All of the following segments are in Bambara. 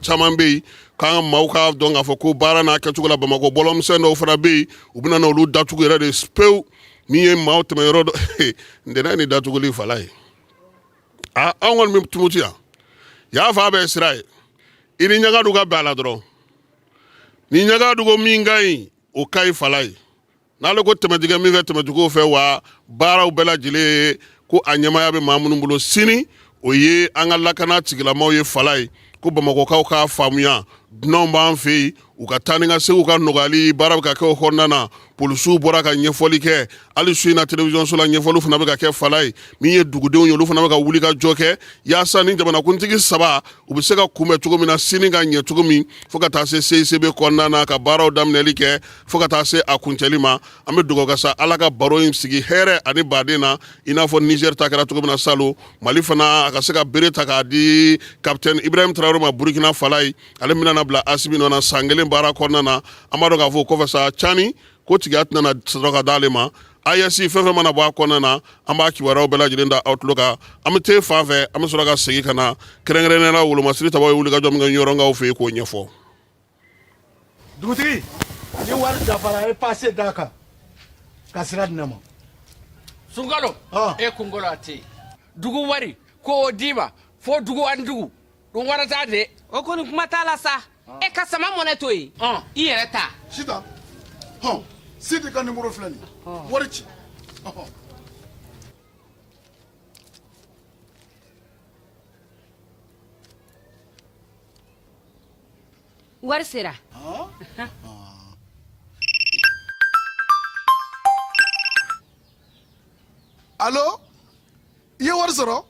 caman bɛ yen k'an ka maaw k'a dɔn k'a fɔ ko baara n'a kɛcogo la Bamakɔ bɔlɔnmisɛn dɔw fana bɛ yen, u bɛna n'olu datugu yɛrɛ de pewu. Min ye maaw tɛmɛ yɔrɔ dɔ ntɛnɛn ni datuguli fala ye. Aa, anw kɔni bɛ Tumutu yan, y'a fa bɛɛ sira ye. I ni ɲagadu ka bɛn a la dɔrɔn, ni ɲagadu ko min ka ɲi, o ka ɲi fala ye. N'ale ko tɛmɛtigɛ min fɛ, tɛmɛtigiw fɛ. Wa baaraw bɛɛ lajɛlen ko a ɲɛmaaya bɛ maa minnu bolo sini, o ye an ka lakana tigilamaw ye fala ye. Ko Bamakɔkaw k'a faamuya, dunanw b'an fɛ yen, u ka taa ni ka seginw ka nɔgɔyali baara bɛ ka kɛ o kɔnɔna na. Polisiw bɔra ka ɲɛfɔli kɛ hali su in na telewisɔnso la, ɲɛfɔliw fana bɛ ka kɛ fala ye. Min ye dugudenw ye, olu fana bɛ ka wuli ka jɔ kɛ yaasa ni jamanakuntigi saba u bɛ se ka kunbɛn cogo min na sini ka ɲɛ cogo min, fo ka taa se CICB kɔnɔna na ka baaraw daminɛli kɛ fo ka taa se a kuncɛli ma. An bɛ dugawu kɛ sa, Ala ka baro in sigi hɛrɛ ani baden na, i n'a fɔ Niger ta kɛra cogo min na salon. Mali fana a ka se ka bere ta k'a di capitaine Ibrahim Traoré ma Burkina fala ye, ale bɛna na bila Asimi nɔ na san kelen baara kɔnɔna na. An b'a dɔn k'a fɔ o kɔfɛ sa, Cani ko tigiya tɛna na sɔrɔ ka d'ale ma. AES fɛn fɛn mana bɔ a kɔnɔna na, an b'a kibaruyaw bɛɛ lajɛlen da aw tulo kan. An bɛ te fan fɛ, an bɛ sɔrɔ ka segin ka na kɛrɛnkɛrɛnnenya la wolomasiri tabaw ye wulikajɔ min kɛ Ɲɔrɔnkaw fɛ yen k'o ɲɛfɔ. Dugutigi, ni wari dafara, e pase d'a kan ka sira di ne ma. Sunkalo, e kunkolo a tɛ dugu wari ko o d'i ma fo dugu ani dugu dun warata de. O kɔni kuma t'a la sa, e ka sama mɔnɛ to yen, i yɛrɛ ta. Sitan, hɔn, Sidi ka nimoro filɛ nin ye, wari ci. Wari sera. Alo, i ye wari sɔrɔ,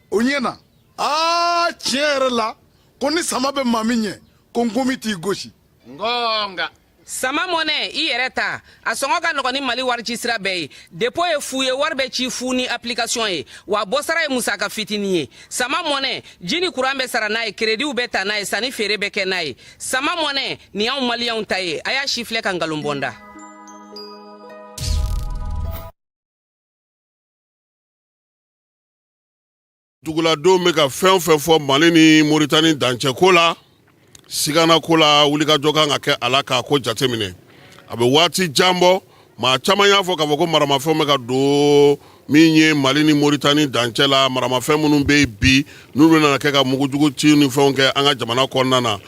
o ɲɛna. Aa, tiɲɛ yɛrɛ la, ko ni sama bɛ maa min ɲɛ, ko nkomi t'i gosi. Ngonga. Sama mɔnɛ, i yɛrɛ ta, a sɔngɔ ka nɔgɔn ni Mali wari ci sira bɛɛ ye. Dépôt ye fu ye, wari bɛ ci fu ni application ye, wa bɔsara ye musaka fitinin ye. Sama mɔnɛ, ji ni kuran bɛ sara n'a ye, kerediw bɛ ta n'a ye, sanni feere bɛ kɛ n'a ye. Sama mɔnɛ nin y'anw Maliyɛnw ta ye. A y'a si filɛ ka nkalon bɔ n da. Duguladenw bɛ ka fɛn o fɛn fɔ Mali ni Moritani dancɛ ko la, sigana ko la, wulikajɔ kan ka kɛ a la k'a ko jateminɛ. A bɛ waati jan bɔ, maa caman y'a fɔ k'a fɔ ko maramafɛnw bɛ ka don min ye Mali ni Moritani dancɛ la, maramafɛn minnu bɛ yen bi n'u bɛna kɛ ka mugujugu ci ni fɛnw kɛ an ka jamana kɔnɔna na.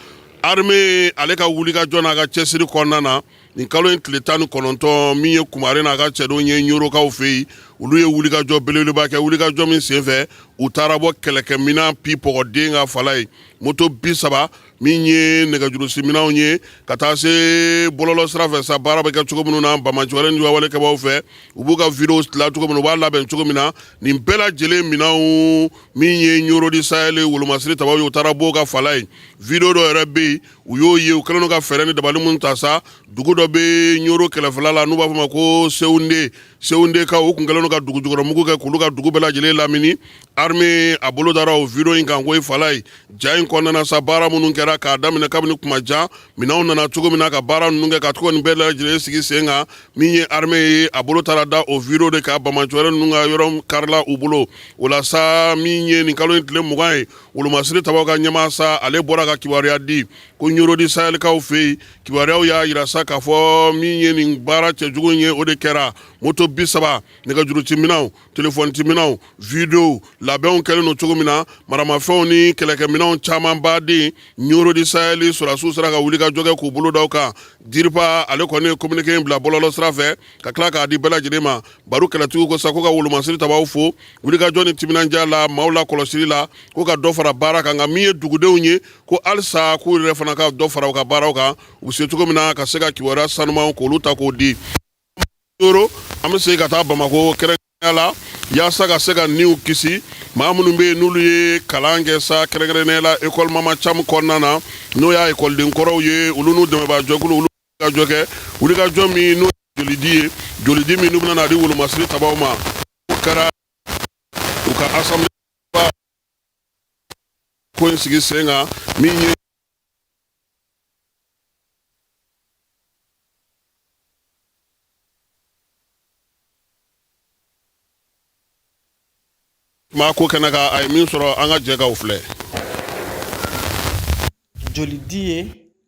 Armée ale ka wulikajɔ n'a ka cɛsiri kɔnɔna na, nin kalo in tile 19, min ye Kumare n'a ka cɛdenw ye Ɲorokaw fɛ yen, olu ye wulikajɔ belebeleba kɛ. Wulikajɔ min senfɛ, u taara bɔ kɛlɛkɛminɛn pipɔgɔden ka fala ye, moto 30, min ye nɛgɛjurusiminɛnw ye, ka taa se bɔlɔlɔ sira fɛ sa, baara bɛ kɛ cogo minnu na banbaanciwale ni wale kɛbaaw fɛ, u b'u ka video dilan cogo min na, u b'a labɛn cogo min na, nin bɛɛ lajɛlen minɛnw, min ye Ɲoro du Sahel wolomasiri tabaw ye, u taara b'o ka fala ye. Video dɔ yɛrɛ bɛ yen, u y'o ye, u kɛlen don ka fɛɛrɛ ni dabali minnu ta sa. Dugu dɔ bɛ Ɲoro kɛrɛfɛla la n'u b'a fɔ ma ko Sewunde, Sewundekaw, u kun kɛlen don ka dugu jukɔrɔmugu kɛ k'olu ka dugu bɛɛ lajɛlen lamini. Armée a bolo dara o video in kan ko fala ye. Ja in kɔnɔna sa, baara minnu kɛra k'a daminɛ kabini kuma jan, minɛnw nana cogo min na ka baara ninnu kɛ ka to nin bɛɛ lajɛlen sigi sen kan, min ye armée ye, a bolo taara da o video de kan. Banbaanciwale ninnu ka yɔrɔ karila u bolo. O la sa, min ye nin kalo in tile 20 ye, wolomasiri tabaw ka ɲɛmaa sa, ale bɔra ka kibaruya di ko Ɲoro du Sahelkaw fɛ yen, kibaruyaw y'a yira sa k'a fɔ min ye nin baara cɛjugu ye, o de kɛra. Moto 30, nɛgɛjuruciminɛnw, telefɔniciminɛnw, video labɛnw kɛlen don cogo min na, maramafɛnw ni kɛlɛkɛminɛnw caman baden, Ɲoro du Sahel sɔrɔdasiw sera ka wulikajɔ kɛ k'u bolo da o kan. DIRPA ale kɔni ye communiqué in bila bɔlɔlɔ sira fɛ ka tila k'a di bɛɛ lajɛlen ma. Baro kɛlɛtigiw ko sa ko ka wolomasiri tabaw fo wulikajɔ ni timinandiya la, maaw la kɔlɔsili la, ko ka dɔ fara baara kan. Nka min ye dugudenw ye, ko halisa k'u yɛrɛ fana ka dɔ fara u ka baaraw kan, u bɛ se cogo min na ka se ka kibaruya sanumanw k'olu ta k'o di. Yoro, an bɛ segin ka taa Bamakɔ kɛrɛnkɛrɛnnenya la yaasa ka se ka niw kisi. Maa minnu bɛ yen n'olu ye kalan kɛ sa, kɛrɛnkɛrɛnnenya la école Mama Thiam kɔnɔna na, n'o y'a ekɔliden kɔrɔw ye, olu n'u dɛmɛbaa jɛkulu, olu ka jɔ kɛ wulikajɔ min n'o ye jolidi ye, jolidi min n'u bɛna n'a di wolomasiri tabaw ma, o kɛra u ka assemblée ko in sigi sen kan. Min ye maa ko kɛnɛ kan, a ye min sɔrɔ, an ka jɛ k'o filɛ. Jolidi ye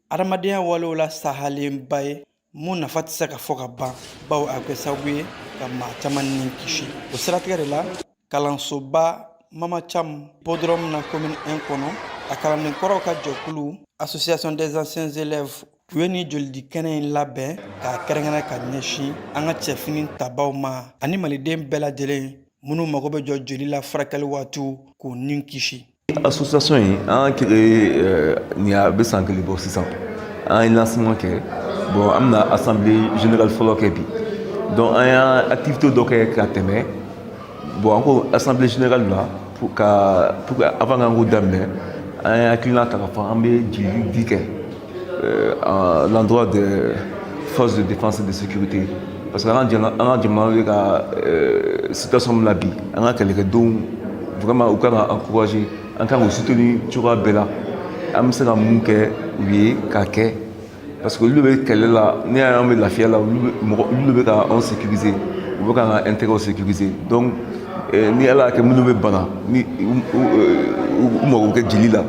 adamadenya walew la sahalenba ye mun nafa tɛ se ka fɔ ka ban, bawo a bɛ kɛ sababu ye ka maa caman ni kisi. O siratigɛ de la, kalansoba Mama Cam Hippodrome na commune 1 kɔnɔ, a kalanden kɔrɔw ka jɛkulu Association des anciens élèves, u ye nin jolidi kɛnɛ in labɛn k'a kɛrɛnkɛrɛn ka ɲɛsin an ka cɛfini tabaw ma ani maliden bɛɛ lajɛlen minnu mago bɛ jɔ joli la furakɛli waatiw k'u ni kisi. Association in, an créé nin a bɛ san 1 bɔ sisan. An ye lancement kɛ. Bon, an bɛna assemblée générale fɔlɔ kɛ bi. Donc an y'a activité dɔ kɛ ka tɛmɛ. Bon, an ko assemblée générale la, pour que avant k'an k'o daminɛ, an ye hakilina ta k'a fɔ an bɛ joli di kɛ à l'endroit des forces de défense et de sécurité, parce que an ka jamana bɛ ka situation min na bi, an ka kɛlɛkɛdenw vraiment, u kan ka encourager, an kan k'u soutenir cogoya bɛɛ la. An bɛ se ka mun kɛ u ye k'a kɛ, parce que olu de bɛ kɛlɛ la. Ne y'a ye, an bɛ lafiya la, olu mɔgɔ, olu de bɛ ka anw sécuriser, u bɛ k'an ka intérêt sécuriser. Donc ni Ala y'a kɛ minnu bɛ bana ni u mago bɛ kɛ jeli la,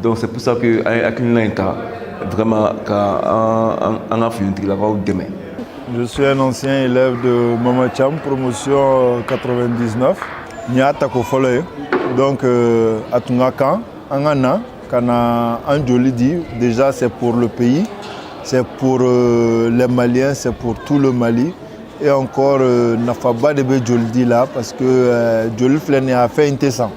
donc c'est pour ça que an ye hakilina in ta vraiment ka an ka finitigilakaw dɛmɛ. Je suis un ancien élève de Mama Cham, promotion 99. Nin y'a tako fɔlɔ ye. Donc a tun ka kan an ka na ka na an joli di. Déjà, c'est pour le pays, c'est pour les Maliens, c'est pour tout le Mali. Et encore, nafaba de bɛ joli di la, parce que joli filɛ nin ye, a fɛn in tɛ san.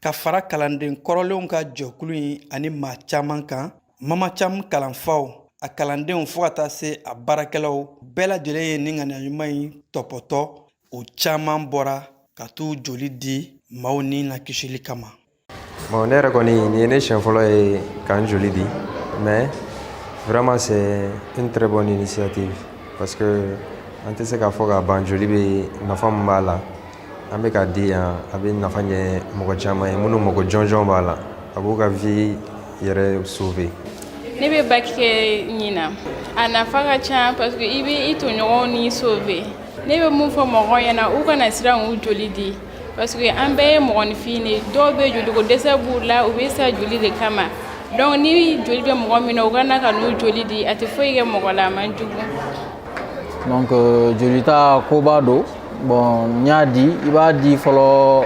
Ka fara kalanden kɔrɔlenw ka jɛkulu in ani maa caman kan, Mama Cam kalanfaw, a kalandenw, fo ka taa se a baarakɛlaw bɛɛ lajɛlen ye nin ŋaniya ɲuman in tɔpɔtɔ. O caman bɔra ka t'u joli di maaw ni na kisili kama. Bon, ne yɛrɛ kɔni, nin ye ne siɲɛ fɔlɔ ye k'an joli di, mais vraiment, c'est une très bonne initiative, parce que an tɛ se k'a fɔ ka ban joli bɛ nafa min b'a la. An bɛ k'a di yan, a bɛ nafa ɲɛ mɔgɔ caman ye minnu mago jɔnjɔn b'a la, a b'u ka vie yɛrɛ sauver. Ne bɛ bac kɛ ɲinan. A nafa ka ca, parce que i bɛ i tɔɲɔgɔnw ni sauver. Ne bɛ mun fɔ mɔgɔw ɲɛna? U kana siran k'u joli di, parce que an bɛɛ ye mɔgɔninfin de ye. Dɔw bɛ joliko dɛsɛ b'u la, u bɛ sa joli de kama. Donc ni joli bɛ mɔgɔ min na, u ka na ka n'u joli di. A tɛ foyi kɛ mɔgɔ la, a man jugu. Donc jolita koba don. Bon, n y'a di, i b'a di fɔlɔ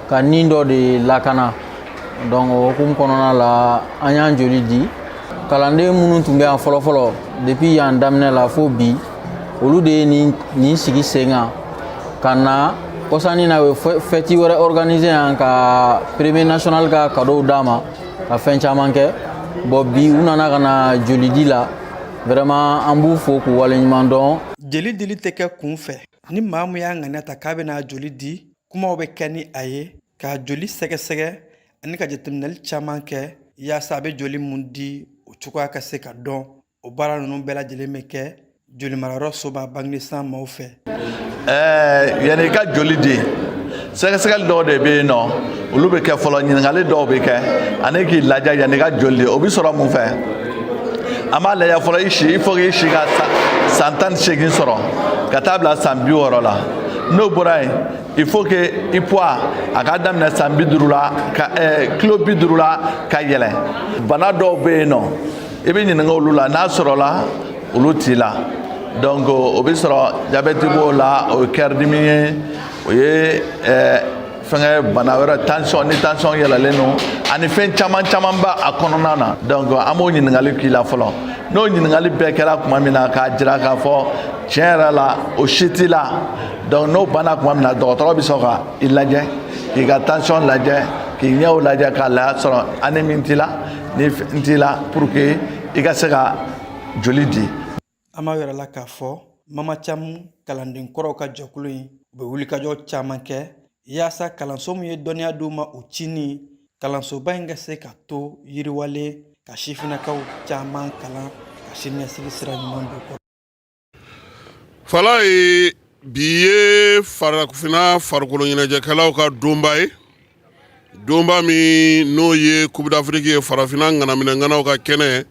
ka nin dɔ de lakana. Donc o hukumu kɔnɔna la, an y'an joli di. Kalanden minnu tun bɛ yan fɔlɔ fɔlɔ, depuis yan daminɛ la fo bi, olu de ye nin sigi sen kan ka na kɔsannin na. U ye fête wɛrɛ organiser yan ka premier national ka cadeau d'a ma, ka fɛn caman kɛ. Bon, bi u nana ka na jolidi la. Vraiment, an b'u fo k'u waleɲuman dɔn. Jeli dili tɛ kɛ kun fɛ. Ni maa min y'a ŋaniya ta k'a bɛna joli di, kumaw bɛ kɛ ni a ye k'a joli sɛgɛsɛgɛ ani ka jateminɛli caman kɛ yaasa a bɛ joli mun di, o cogoya ka se ka dɔn. O baara ninnu bɛɛ lajɛlen bɛ kɛ jolimarayɔrɔ soba Banque maaw fɛ. Yanni i ka joli di, sɛgɛsɛgɛli dɔw de bɛ yen nɔ, olu bɛ kɛ fɔlɔ. Ɲininkali dɔw bɛ kɛ ani k'i lajɛ yanni i ka joli di. O bɛ sɔrɔ mun fɛ? An b'a lajɛ fɔlɔ i si. Il faut que i si ka san 18 sɔrɔ ka taa bila san 60 la. N'o bɔra yen, il faut que i poids a ka daminɛ san 50 la ka kilo 50 la ka yɛlɛ. Bana dɔw bɛ yen nɔ, i bɛ ɲininka olu la n'a sɔrɔla olu t'i la. Donc o bɛ sɔrɔ, jabɛti b'o la, o ye kɛridimi ye, o ye fɛngɛ bana wɛrɛ, tension, ni tension yɛlɛlen don, ani fɛn caman caman b'a a kɔnɔna na. Donc an b'o ɲininkali k'i la fɔlɔ. N'o ɲininkali bɛɛ kɛra tuma min na k'a jira k'a fɔ tiɲɛ yɛrɛ la o si t'i la, donc n'o banna tuma min na, dɔgɔtɔrɔ bɛ sɔrɔ ka i lajɛ, k'i ka tension lajɛ, k'i ɲɛw lajɛ, k'a lajɛ sɔrɔ anémie t'i la ni n t'i la, pour que i ka se ka joli di. An b'a yɛrɛ la k'a fɔ Mama Cam kalanden kɔrɔw ka jɛkulu in, u bɛ wulikajɔ caman kɛ yaasa kalanso min ye dɔnniya d'u ma, o cini kalansoba in ka se ka to yiriwalen, ka sifinnakaw caman kalan ka siniɲɛsigi sira ɲuman don kɔrɔ. Fala ye, bi ye farafinna farikolo ɲɛnajɛkɛlaw ka donba ye, donba min n'o ye Coupe d'Afrique ye, farafinna ŋanaminɛŋanaw ka kɛnɛ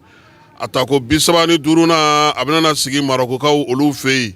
a tako 35nan, a bɛna sigi Marɔkukaw olu fɛ yen.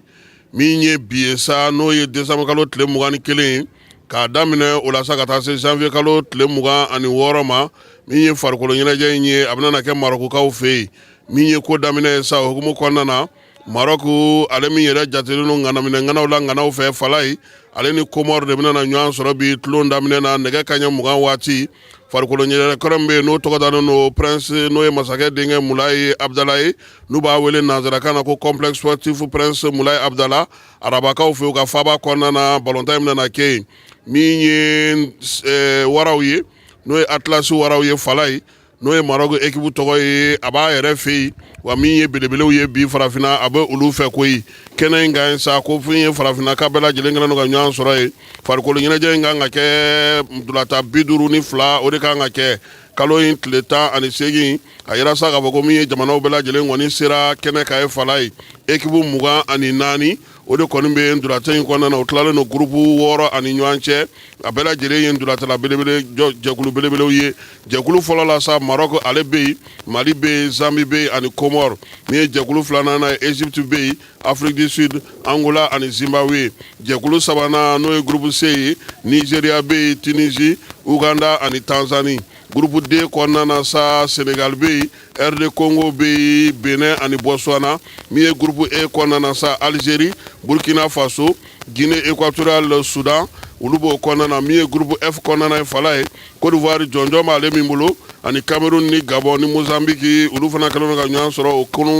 Min ye bi ye sa, n'o ye décembre kalo tile 21. K'a daminɛ o la sa ka taa se janvier kalo tile 26 ma, min ye farikolo ɲɛnajɛ in ye, a bɛna na kɛ Marɔkukaw fɛ yen. Min ye ko daminɛ ye sa, o hukumu kɔnɔna na, Marɔku ale min yɛrɛ jatelen don ŋanaminɛ ŋanaw la ŋanaw fɛ, Falayi, ale ni Komɔri de bɛna na ɲɔgɔn sɔrɔ bi tulon daminɛ na nɛgɛ kaɲɛ 20 waati. Farikolo ɲɛnajɛ kɛnɛ min bɛ yen, n'o tɔgɔ dalen don Prince, n'o ye masakɛ denkɛ Mulayi Abudala ye, n'u b'a wele nanzarakan na ko Complexe sportif Prince Mulayi Abudala, Arabakaw fɛ, u ka faaba kɔnɔna na, balontan in bɛna na kɛ yen. Min ye waraw ye, n'o ye Atilasi waraw ye, Falayi, n'o ye Marɔku ekipu tɔgɔ ye, a b'a yɛrɛ fɛ yen. Wa min ye belebelew ye bi farafinna, a bɛ olu fɛ koyi. Kɛnɛ in kan sa, ko fɛn ye farafinna ka bɛɛ lajɛlen kɛlen don ka ɲɔgɔn sɔrɔ yen. Farikolo ɲɛnajɛ in kan ka kɛ ntolatan 52, o de kan ka kɛ kalo in tile 18. A yira sa k'a fɔ ko min ye jamanaw bɛɛ lajɛlen kɔni sera kɛnɛ kan ye, Falayi, ekipu 24, o de kɔni bɛ ntolatan in kɔnɔna na. O tilalen don gurupu 6 ani ɲɔgɔn cɛ. A bɛɛ lajɛlen ye ntolatala belebele, jɛkulu belebelew ye. Jɛkulu fɔlɔ la sa, Marɔku ale bɛ yen, Mali bɛ yen, Zambi bɛ yen ani Komɔri. Min ye jɛkulu filanan na ye, Egypte bɛ yen, Afrique du Sud, Angola ani Zimbabwe. Jɛkulu sabanan, n'o ye groupe C ye, Nigeria bɛ yen, Tunisie, Uganda ani Tanzanie. Groupe D kɔnɔna na sa, Senegal bɛ yen, RD Congo bɛ yen, Benin ani Botswana. Min ye groupe E kɔnɔna na sa, Algérie, Burkina Faso, Guinée équatoriale, Soudan, olu b'o kɔnɔna na. Min ye groupe F kɔnɔna ye, Falaye, Côte d'Ivoire jɔnjɔn b'ale min bolo, ani Cameroun ni Gabon ni Mozambique, olu fana kɛlen don ka ɲɔgɔn sɔrɔ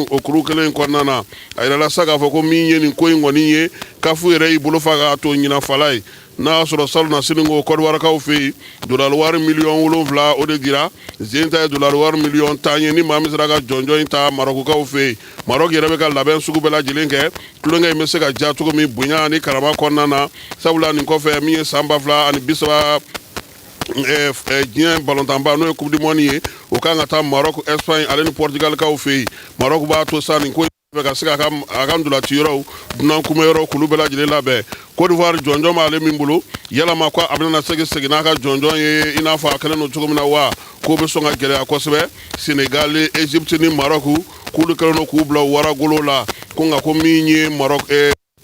o kuru kelen in kɔnɔna na. A yirala sa k'a fɔ ko min ye nin ko in kɔni ye, CAF yɛrɛ y'i bolo fa k'a to ɲinan, Falaye, n'a y'a sɔrɔ salon na sini ko Kɔdiwarikaw fɛ yen, dolari wari miliyɔn 7, o de dira. Zen ta ye dolari wari miliyɔn 10 ye, ni maa min sera ka jɔnjɔn in ta Marɔkukaw fɛ yen. Marɔku yɛrɛ bɛ ka labɛn sugu bɛɛ lajɛlen kɛ, tulonkɛ in bɛ se ka diya cogo min bonya ani karama kɔnɔna na, sabula nin kɔfɛ, min ye san 2030 diɲɛ balontanba, n'o ye Coupe du monde ye, o kan ka taa Maroc, Espagne ale ni Portugalkaw fɛ yen. Maroc b'a to sa nin ko fɛ ka se a ka ntolaci yɔrɔw, dunan kunbɛ yɔrɔw, k'olu bɛɛ lajɛlen labɛn. Côte d'Ivoire jɔnjɔn b'ale min bolo, yalama ko a bɛna se segin n'a ka jɔnjɔn ye i n'a fɔ a kɛlen don cogo min na wa, k'o bɛ sɔn ka gɛlɛya kosɛbɛ. Sénégal, Égypte ni Maroc, k'olu kɛlen don k'u bila waragolo la, ko nka ko min ye Maroc,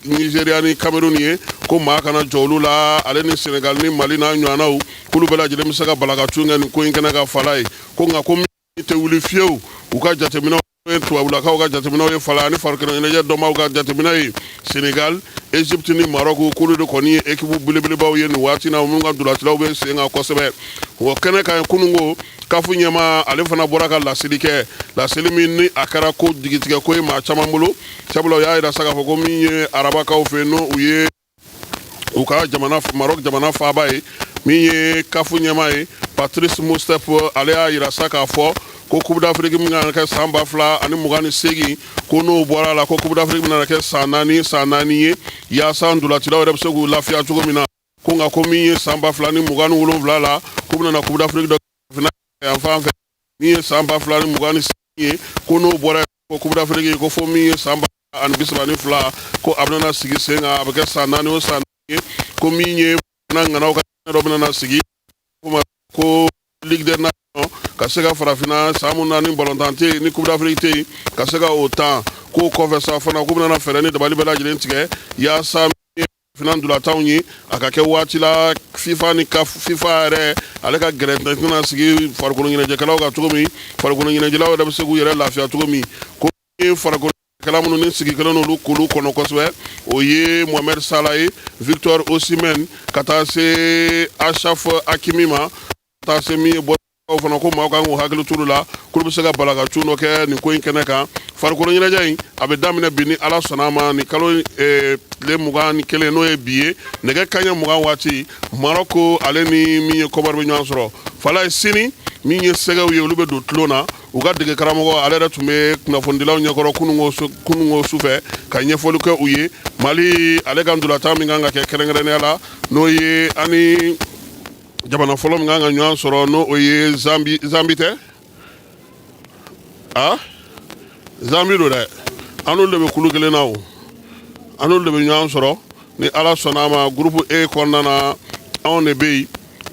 Nigeria ni Cameroun ye, ko maa kana jɔ olu la, ale ni Sénégal ni Mali n'a ɲɔgɔnnaw, k'olu bɛɛ lajɛlen bɛ se ka balakatu kɛ nin ko in kɛnɛ ka, Falaye. Ko nka ko min tɛ wuli fiyewu, u ka jateminɛw ye, tubabulakaw ka jateminɛw ye, Falaye, ani farikolo ɲɛnajɛ dɔnbaaw ka jateminɛ ye, Sénégal, Égypte ni Maroc, k'olu de kɔni ye équipe belebelebaw ye nin waati na, minnu ka ntolacilaw bɛ sen kan kosɛbɛ. O kɛnɛ kan kununko, CAF ɲɛmaa ale fana bɔra ka laseli kɛ, laseli min ni a kɛra ko jigitigɛ ko ye maa caman bolo, sabula u y'a yira sa k'a fɔ ko min ye arabakaw fɛ, n'o u ye u ka jamana Maroc jamana faaba ye, min ye CAF ɲɛmaa ye, Patrice Motsepe, ale y'a yira sa k'a fɔ ko Coupe d'Afrique min kan ka kɛ san 2028, ko n'o bɔra a la, ko Coupe d'Afrique bɛna kɛ san 4 san 4 ye, yaasa ntolacilaw yɛrɛ bɛ se k'u lafiya cogo min na. Ko nka ko min ye san 2027 la, k'u bɛna Coupe d'Afrique dɔ yan fan fɛ. Min ye san 2028 ye, ko n'o bɔra ko Coupe d'Afrique, ko fo min ye san 2032, ko a bɛna sigi sen kan, a bɛ kɛ san 4 o san 4 ye. Ko min ye na ŋanaw ka dɔ bɛna na sigi ko Ligue des Nations, ka se ka farafinna san mun na ni balontan tɛ yen, ni Coupe d'Afrique tɛ yen, ka se ka o tan. K'o kɔfɛ sa fana, k'u bɛna fɛɛrɛ ni dabali bɛɛ lajɛlen tigɛ yaasa farafinna ntolatanw ye, a ka kɛ waati la FIFA ni ka FIFA yɛrɛ ale ka gɛrɛ tɛna sigi farikolo ɲɛnajɛkɛlaw kan cogo min, farikolo ɲɛnajɛlaw yɛrɛ bɛ se k'u yɛrɛ lafiya cogo min. Ko farikolo kɛla minnu ni sigi kɛlen n'olu k'olu kɔnɔ kosɛbɛ, o ye Mohamed Salah ye, Victor Osimhen, ka taa se Achraf Hakimi ma, ka taa se min ye bɔ fana, ko maaw kan k'u hakili t'olu la, k'olu bɛ se ka balakacun dɔ kɛ nin ko in kɛnɛ kan. Farikolo ɲɛnajɛ in, a bɛ daminɛ bi ni Ala sɔnna a ma, nin kalo tile 21, n'o ye bi ye, nɛgɛ kaɲɛ 20 waati, Marɔku ale ni min ye Kɔbɔri bɛ ɲɔgɔn sɔrɔ. Falaye, sini min ye sɛgɛw ye, olu bɛ don tulon na. U ka dege karamɔgɔ ale yɛrɛ tun bɛ kunnafonidilaw ɲɛkɔrɔ kununko sufɛ ka ɲɛfɔli kɛ u ye Mali ale ka ntolatan min kan ka kɛ kɛrɛnkɛrɛnnenya la, n'o ye ani jamana fɔlɔ min kan ka ɲɔgɔn sɔrɔ, n'o o ye Zambi. Zambi tɛ, a Zambi don dɛ, an n'olu de bɛ kulu kelen na, o an n'olu de bɛ ɲɔgɔn sɔrɔ ni Ala sɔnna a ma. Groupe E kɔnɔna na, anw de bɛ yen,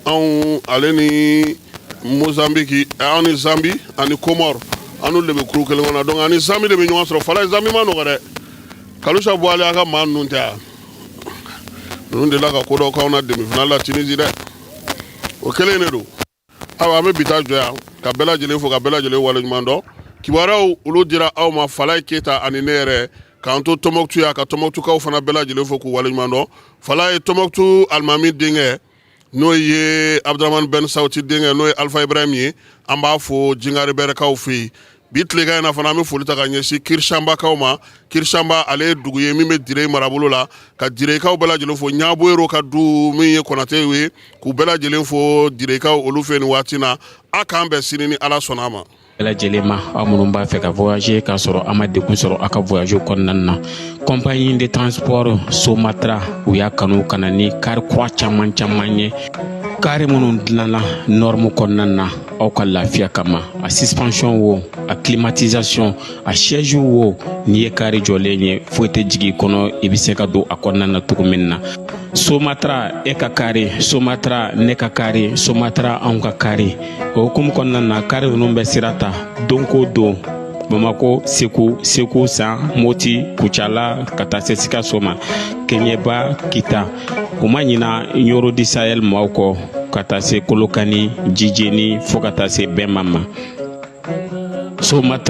anw ale ni Mozambique, anw ni Zambi ani Comore, an n'olu de bɛ kulu kelen kɔnɔ. Donc ani Zambi de bɛ ɲɔgɔn sɔrɔ. Falaye, Zambi ma nɔgɔ dɛ. Kalusa Buwale a ka maa ninnu tɛ yan. Ninnu delila ka ko dɔ k'anw na demi-finale la Tunisie dɛ, o kelen de don. Ayiwa, an bɛ bi ta jɔ yan ka bɛɛ lajɛlen fo, ka bɛɛ lajɛlen waleɲuman dɔn. Kibaruyaw olu dira aw ma Falaye Keyita ani ne yɛrɛ k'an to Tɔnbɔkutu yan, ka Tɔnbɔkutukaw fana bɛɛ lajɛlen fo k'u waleɲuman dɔn. Falaye, Tɔnbɔkutu alimami denkɛ, n'o ye Abdramani Ben Sawuti denkɛ, n'o ye Alpha Ibrahim ye, an b'a fo Jingari Bɛrɛkaw fɛ yen. Bi tilegan in na fana, an bɛ foli ta ka ɲɛsin Kirisanbakaw ma. Kirisanba, ale ye dugu ye min bɛ Dire marabolo la, ka Direkaw bɛɛ lajɛlen fo, Ɲaboyero ka du min ye Kɔnate ye, k'u bɛɛ lajɛlen fo Direkaw olu fɛ nin waati na. A k'an bɛn sini ni Ala sɔnna a ma. Bɛɛ lajɛlen ma, aw minnu b'a fɛ ka voyager k'a sɔrɔ a ma degun sɔrɔ a ka voyage kɔnɔna na, compagnie de transport Somatra, u y'a kanu ka na ni kari kura caman caman ye, kari minnu dilanna norme kɔnɔna na aw ka lafiya kama. A suspension wo, a climatisation, a siège wo, n'i ye kari jɔlen ye, foyi tɛ jigin i kɔnɔ, i bɛ se ka don a kɔnɔna na cogo min na. Somatra, e ka kari Somatra, ne ka kari Somatra, anw ka kari. O hukumu kɔnɔna na, kari ninnu bɛ sira ta don ko don Bamako, Segu, Segu San, Moti, Kucala, ka taa se Sikaso ma, Keɲeba, Kita. U ma ɲina Ɲoro du Sahel maaw kɔ, ka taa se Kolokani, Jijeni, fo ka taa se Bɛnma ma. Somatra.